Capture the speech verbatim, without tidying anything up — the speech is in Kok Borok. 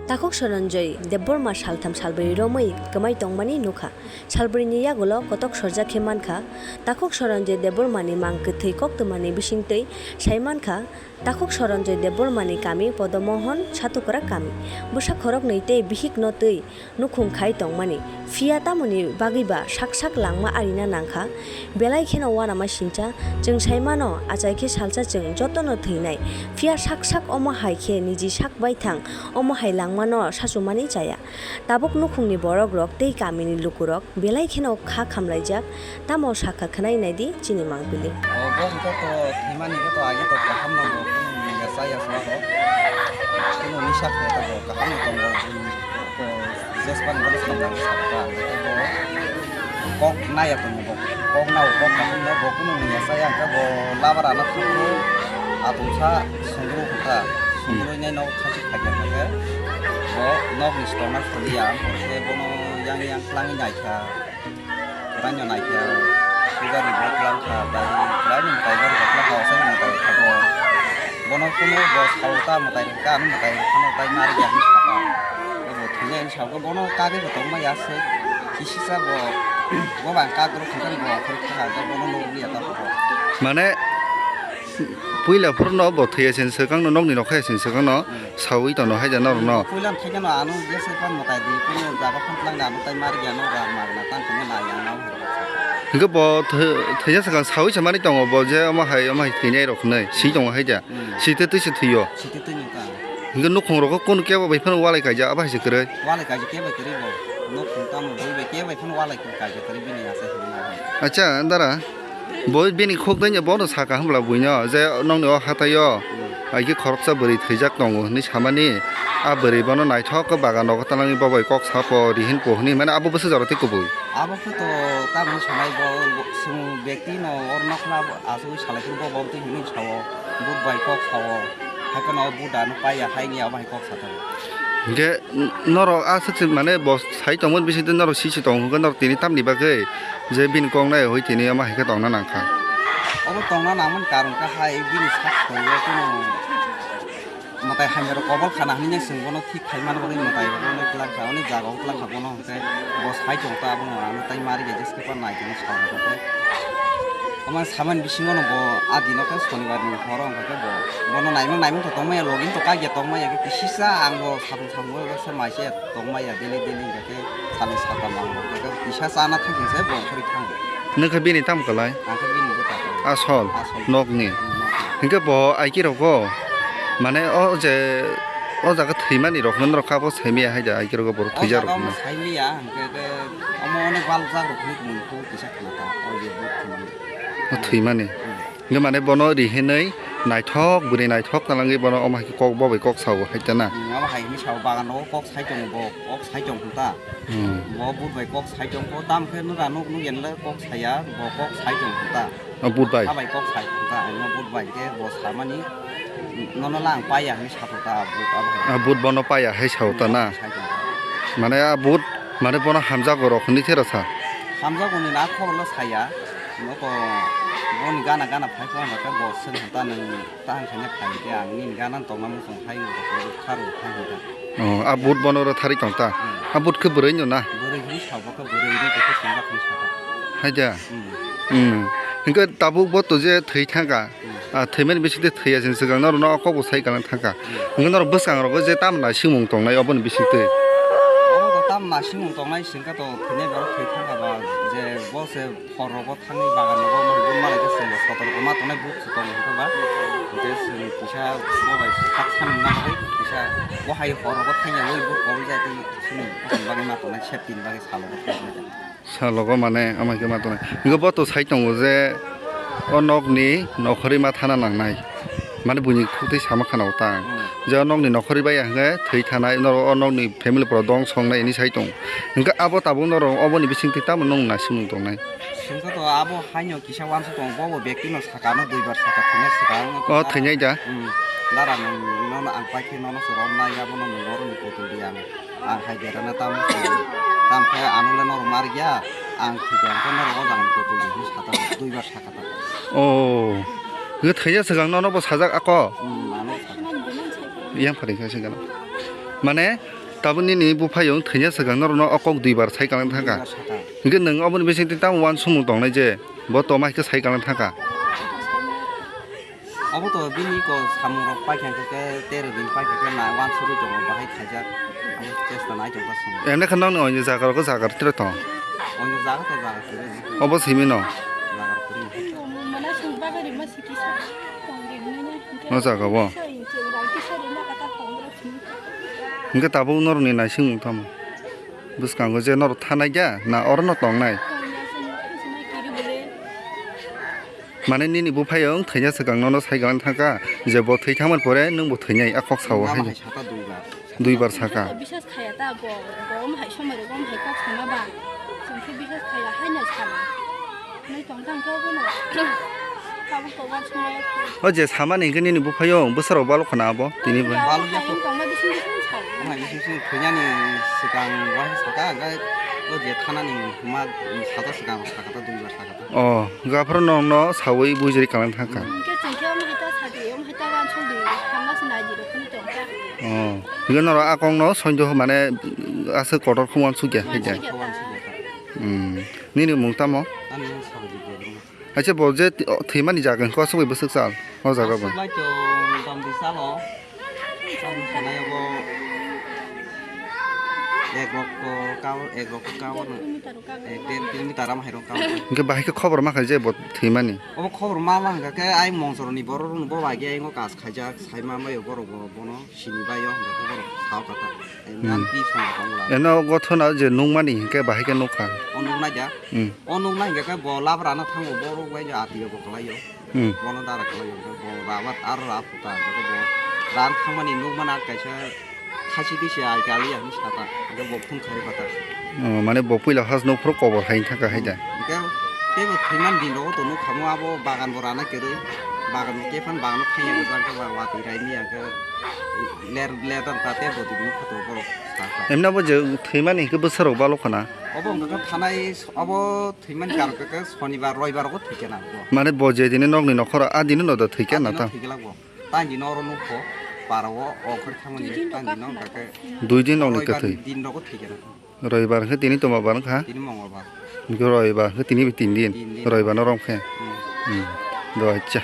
Takhuk Soronjoy Debbarma saltham salbrwi romwi kwmai tongmani nukha. Salbrwini yagulo kotok sorjak khe mankha. Takhuk Soronjoy Debbarmani mang kwthwi koktwmani bisingtwi sai mankha, Takhuk Soronjoy Debbarmani kami Podomohon Satukra kami. Bwsa khoroknwi tei bihikno twi nukhung khai tongmani. Phiya tamoni bagwiba sak sak langma arina nangkha. Belai kheno uanama sincha, chwng sai mano, achai khe salsa chwng jotono thwinai. Phiya sak sak omo hai khe niji sak baithang, omo hai langmano sachumani chaya. Tabuk nukhungni borokrok tei kamini lukurok belai kheno kha khamlaijak, tamo sakha khwnai naidi chini mangpili. O, bo hwnkhe to thwimani hwnkhe to agi to kaham no bo, chaya swa ho. Chini nisa khe to bo kaham no tongo, bo, bo, jespan bo samjak sakha, hwnkhe bo kok naya tongo bo, kok nao, kok kaham no bo kunu nungya chaya hwnkhe bo labar ana thangwi atumsa sundru hwnkha, sundru nai no khachi khaiya hwnkhe bo nokni stona saliya, hwnkhe bono yang yang twlangwi naikha. Kwtaino naikhe aro pujari bo twlang kha, bai kwlaino mwtai bo rwjak kha, osai mwtai kha bo. Bono kunu bo sao ta mwtai rwkha, ano mwtai rwkhano tai ma rwya hinwi sakha. Bo thwinai hinwi sakha, bono kagwi bo tongma ya se, kisisa bo, bo bang kagro thwngkha bo okhorwi thangkha, bono nukliya ta bo. Mane, puila phuru no bo thwiya sini swkang no, nokni nokha ya sini swkang no, sawi tono haida norok no. Puila thwiya no ano jesa pan mwtai di, puila jaga phan twlang da ano tai ma rwya no, rang magna tang thangya na yang no. Hingke bo thwi-, thwija swkang sawi se mani tongo bo je omo hai, omo hai thwinai rok hinui si tongo hai da. Hmm. Si te twi se thwio. Si te twi nungka. Hingke nukhung rogo kunu kebo bai phano walai kaijak abo hai se kwrwi. Walai kaijak kebo kwrwi bo. Nukhung tamo bui bai kebo bai phano walai kaijak kwrwi bini asa hinui. Acha, dara. Bo bini khuk dai bono saka hwnbla buino je nokni o hatai o. Hmm. Aike khoroksa bwrwi thwijak tongo hinui samani. A bwrwi bono naithok khe bagan rogo tanangwi bo bai kok sapo rihin po hinui mane abo bwsajak rok tei kubui. Abo khe to tamni sanai bo, bo chwng bekti no oro nokla asugwi salai phuru bo, bo twi hinui sao, but bai kok sao, hai phano but ano paiya hai ni abo hai kok sathai. Hingke n-, norok aswk se mane bo sai tongmani bisingtwi norok sisi tongo hwnkhe norok tini tamni bagwi je bini kok nai hoi tini omo hai khe tongna nangkha. Obo tongna nangmani karon khe hai bini sak soriwo kunu. Mwtai hamya rok kobol khana hinwi chwng bono thik khai mani bagwi mwtai rok bono twlang kha, oni jaga o twlang kha bono hwnkhe bo sai tong ta abono ano tai mari bai jesa khe nai tini sal hwnkhe. Omo samani bisingo no bo a dino khe sonibar ni horo hwnkhe bo bono naimang naimang to tongmaya login to kagya tongmaya khe kisisa ang bo satung satung o sa mai se tongmaya daily daily hwnkhe salni saka mango hwnkhe kisa chana thangkhe se bo khori thango. Nokha bini tamo kwlai? Ang khe bini bwta khe. Asol? Asol. Nokni? Hmm, nokni. Hingke bo aiki rogo, mane o je, o jaga thwimani rok no norok kha bo saimaya hai da aiki rogo borok thwijak rok no. O jaga omo saimaya, hingke khe omo onek balok jak rok hinwi tongmani khe kisa khna ta, o je bo thwimani. O thwimani? Hmm. Hingke mane bono rihinwi naithok, bwrwi naithok talangwi bono omo hai khe kok bo bai kok sao hai ta na? Hmm, omo hai hinwi sao, bagan rogo kok sai tongo bo, kok sai tong khe ta. Hmm. Bo but bai kok sai tong kho, tamo khe nura nuk nuk yan le kok saya, bo kok sai tong kho ta. O but bai? Abai kok sai tong ta, ano but bai khe bo samani, nono lang paiya hinwi sa kho ta, but abo. A but bono paiya hai sao ta na? Sai tong ta. Mane a but, mane bono hamjago rok hinwi khe rw sa? Hamjago ni na khoro le saya, noko boni gana gana phai kho hwnba khe bo swng ta nang. Tang khaina phai khe ang nini gana tongna muchung hai rw kha rw khai hinta. Oh, a but bono ro thari tong ta. Hmm. A but khe bwrwi no na? Bwrwi hinwi sa bo khe bwrwi ri khe sinjak hinwi sa kha. Hai da? Hmm. Hmm. Hingke tabuk bo to je thwi thangka. Hmm. A thwimani bisingtwi thwiya sin swkang norok no kok bo sai kana thangka. Hmm. Hingke norok bwskang rogo je tamna simung tongnai oboni bisingtwi. Obo to tamna simung tongnai singka to thwinai borok thwi thangka ba je bo se Hor rogo thangwi bagan rogo omo hai malai khe chwng bo sotor koma tongnai, but se tongo hwnkhe ba. Hwnkhe chwng kisa bo bai sak sanwi ma tongwi kisa bo hai hor rogo thangya wi but koboi jai tei chini bwsani bagwi ma tongnai, safety ni bagwi salogo thangwi. Salogo mane omo hai khe ma tongnai. Hwnkhe bo to sai tongo je o nokni nokhorwi ma thana nangnai. Mane buini khuk twi sama khana o tang. Hmm. Je o nokni nokhorwi bai ya hwnkhe thwi thanai, norok o nokni family borok dong songnai hinwi sai tongo. Hwnkhe abo tabuk norok oboni bisingtwi tamo nwng naisingmung tongnai? Hwnkhe to abo haino kisa uansuk tongo, bobo bekti no saka no duibar saka thwina swkang. O thwinai da? Hmm. Dara nwng nono ang paikhe nono se romnai, abono nwng norokni kotol di ang. Ang hai berana tamo, tamo khe ano le norok ma rwya, ang thwikhe ang khe norok o jagani kotol di hinwi saka, duibar saka ta. O, hwnkhe thwija swkang nono bo sajak ako? Hmm, ano sajak. Yang pharing kha se gana. Mane, tabuk nini buphaiyung thwina swkang norokno o kok duibar sai kalang thangkha. Duibar sakha. Hinkhe nwng oboni bisingtwi tamo uansukmung tongnai je bo toma hai khe sai kalang thangkha? Obo to bini ko samung rok paikha khe, tero din paikha khe na uansugwi tongo, bahai khaijak. Abo chesta nai tongkha chwng. Emne khe nokni oini jaga rogo jaga rwtwi tong? Oini jaga to jaga kwrwi. Obo simi no? Jaga kwrwi. No jaga bo? Hinkhe tabuk norokni naisingmung tamo? Bwskango je norok thanai kha na orono tongnai? Mane nini buphaiyung thwina swkang nono sai kalang thangkha je bo thwi thangmani pore nwng bo thwinai a kok sao. Lama hai hai sata duibar. Duibar saka. Bisas khaya ta bo, bo om hai somoi rok om hai kok sama ba. Chwng khe bisas khaya hai no sama. Nai tong tang khe obo no. Tabuk to uansukmaya. O je samani hinkhe nini buphaiyung bwsarok balok khna abo tini bo. Balok ya kok. Tongma bising bising sa. Om hai bising bising thwinani swkang uansuk saka, hinkhe o je thanani ma sata swkang saka ta duibar saka ta. O, gaphuru nokno sawi bujri kalang thangkha. Hwnkhe chwng khe omo hai ta sadi, omo hai ta uansuk di, hamya se nai di rok phano tongkha. O, hwnkhe norok a kokno soindo mane aswk kotor khe uansuk ya hai da. Uansuk ya. Hmm. Nini mung tamo? Ani mung Sarojit Debbarma. Acha bo je thwi-, o, thwimani jaga hwnkhe aswk bai bwswk sal o jaga bo? Aswk bai to motamoti salo. Tamo sanai bo ek rokto kao, ek rokto kao no. Ek der kilometer am hai rok kao. Hwnkhe bahai khe khobor ma khai je bo thwimani? Obo khobor ma ma hwnkha khe ai mongsoroni borok rok no bo bai khe ai ngo kas khaijak sai ma mai borok bo bono sini bai o hwnkha khe borok sao kha ta. Ai Hmm. nan pi song tong la. Eno gotho na je nukmani hwnkhe bahai khe nukha. O nuknai ja. Hmm. O nuknai hwnkha khe bo labra no thango borok bai ja ati bo kwlai o. Hmm. Bono dara kwlai o, bo rabat aro ra phuta, bo ran thangmani nukmana kaisa khasi bisi ai kali ya hinwi saka, hwnkhe bo phone khai pata. Oh, mane bo puila has nukphuru kobor hai thangkha hai da. Hwnkhe teibo thwiman din rogo to nukha mo abo bagan bo rana kwrwi, bagan bo kephan bagan bo thangya gajang khe ba watwi raini ya khe ler ler dan ta tei bo din nukha to borok saka. Emna bo je thwimani hwnkhe bwsarok balok khana. Obo hwnkhe thanai obo Thwimani karon khe sonibar, roibar rogo thwikhe na bo. Mane bo je dini nokni nokhoro, a dini no do thwikhe na ta? Thwikhe lak bo. Tang dino oro nukho, para o, o khor thangmani, tang dino hwnkha khe. Dui din nokni kwthwi. Roibar din rogo thwikhe na. Roibar hwnkhe tini tongma bar wngkha? Tini mongolbar. Hwnkhe roibar hwnkhe tini tin din. Tin din. Roibar no romkhe. Hmm. Hmm. Do acha.